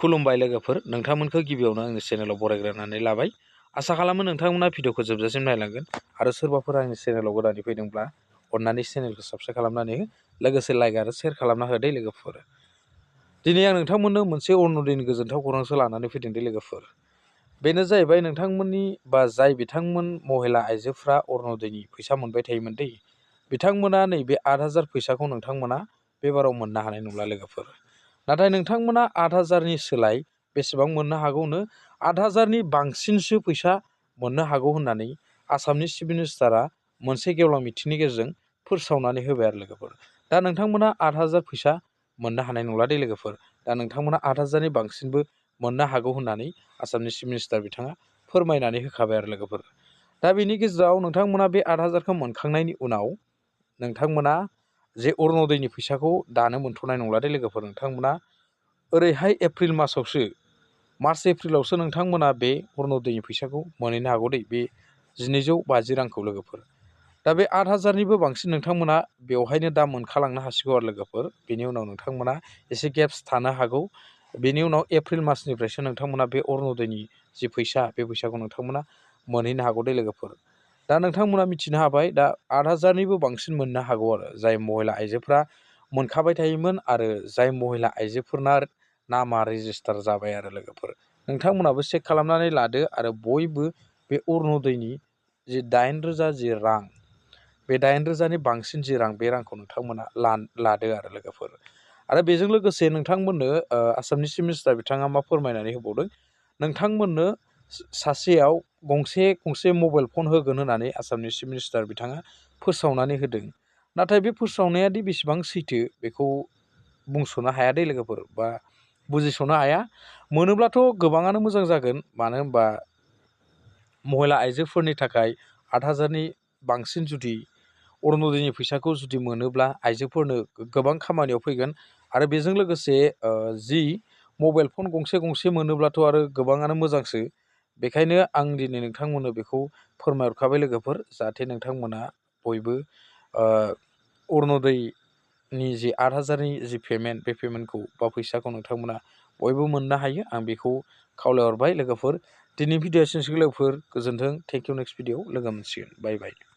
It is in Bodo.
खुलुमबाय लोगोफोर, नोंथांमोनखौ गिबियावनो आंनि चेनेलाव बरायग्रोनानै लाबाय। आसा खालामो नोंथांमोना भिडिअखौ जोबजासिम नायलांगोन आरो सोरबाफोर आंनि चेनेलाव गोदानै फैदोंब्ला अननानै चेनेलखौ साबस्क्राइब खालामनानै हो, लोगोसे लाइक आरो शेयार खालामना होदो लोगोफोर। दिनै आं नोंथांमोननो मोनसे अरुण'दयनि गोजोनथाव खौरांसो लानानै फैदों दे लोगोफोर। बेनो जाहैबाय नोंथांमोननि बा जाय बिथांमोन महिला आइजोफ्रा अरुण'दयनि फैसा मोनबाय थायोमोन दै, बिथांमोना नैबे 8,000 फैसाखौ नोंथांमोना बेबाराव मोननो हानाय नंला लोगोफोर। नाथाय नोंथांमोना 8,000नि सोलाय बेसेबां मोननो हागौनो 8,000नि बांसिनसो फैसा मोननो हागौ होननानै आसामनि चिफ मिनिस्टारा मोनसे गेवलां मिटिंनि गेजेरजों फोसावनानै होबाय आरो लोगोफोर। दा नोंथांमोना 8,000 फैसा मोननो हानाय नंला दे लोगोफोर। दा नोंथांमोना 8,000नि बांसिनबो मोननो हागौ होननानै आसामनि चिफ मिनिस्टार बिथाङा फोरमायनानै होखाबाय आरो लोगोफोर। दा बेनि गेजेराव नोंथांमोना बे 8,000खौ मोनखांनायनि उनाव नोंथांमोना जे अरुण'दयनि फैसाखौ दानो मोनथ'नाय नंला दे लोगोफोर। नोंथांमोना ओरैहाय एप्रिल मासावसो मार्च एप्रिलावसो नोंथांमोना बे अरुण'दयनि फैसाखौ मोनहैनो हागौ दै, बे 1,250 रांखौ लोगोफोर। दा बे 8,000निबो बांसिन नोंथांमोना बेवहायनो दा मोनखालांनो हासिगौ आरो लोगोफोर। बेनि उनाव नोंथांमोना एसे गेप्स थानो हागौ। बेनि उनाव एप्रिल मासनिफ्रायसो नोंथांमोना बे अरुण'दयनि जि फैसा, बे फैसाखौ नोंथांमोना मोनहैनो हागौ दे लोगोफोर। दा नोंथांमोना मिथिनो हाबाय, दा 8,000निबो बांसिन मोननो हागौ आरो जाय महिला आइजोफ्रा मोनखाबाय थायोमोन आरो जाय महिला आइजोफोरना नामा रेजिस्टार जाबाय आरो लोगोफोर। नोंथांमोनाबो चेक खालामनानै लादो आरो बयबो बे अरुण'दयनि जि 8,000 जि रां, बे 8,000नि बांसिन जि रां, बे रांखौ नोंथांमोना लादो आरो लोगोफोर। आरो बेजों लोगोसे नोंथांमोननो आसामनि चिफ मिनिस्टार बिथाङा मा फोरमायनानै होबावदों, नोंथांमोननो सासेयाव गंसे मबाइल फन होगोन होननानै आसामनि चिफ मिनिस्टार बिथाङा फोसावनानै होदों। नाथाय बे फोसावनाया दि बेसेबां सैथो बेखौ बुंस'नो हाया दे लोगोफोर, बा बुजिस'नो हाया। मोनोब्लाथ' गोबाङानो मोजां जागोन, मानो होनबा महिला आइजोफोरनि थाखाय 8,000नि बांसिन जुदि अरुण'दयनि फैसाखौ जुदि मोनोब्ला आइजोफोरनो गोबां खामानियाव फैगोन। आरो बेजों लोगोसे जि मबाइल फन गंसे मोनोब्लाथ' आरो गोबाङानो मोजांसो। बेखायनो आं दिनै नोंथांमोननो बेखौ फोरमायहरखाबाय लोगोफोर, जाहाथे नोंथांमोना बयबो अरुण'दयनि जि 8,000नि जि पेमेन्ट, बे पेमेन्टखौ बा फैसाखौ नोंथांमोना बयबो मोननो हायो। आं बेखौ खावलायहरबाय लोगोफोर। दिनै भिडिअ एसेनोसै लोगोफोर, गोजोन्थों। Thank you. नेक्स्ट भिडिअआव लोगो मोनसिगोन। बाय बाय।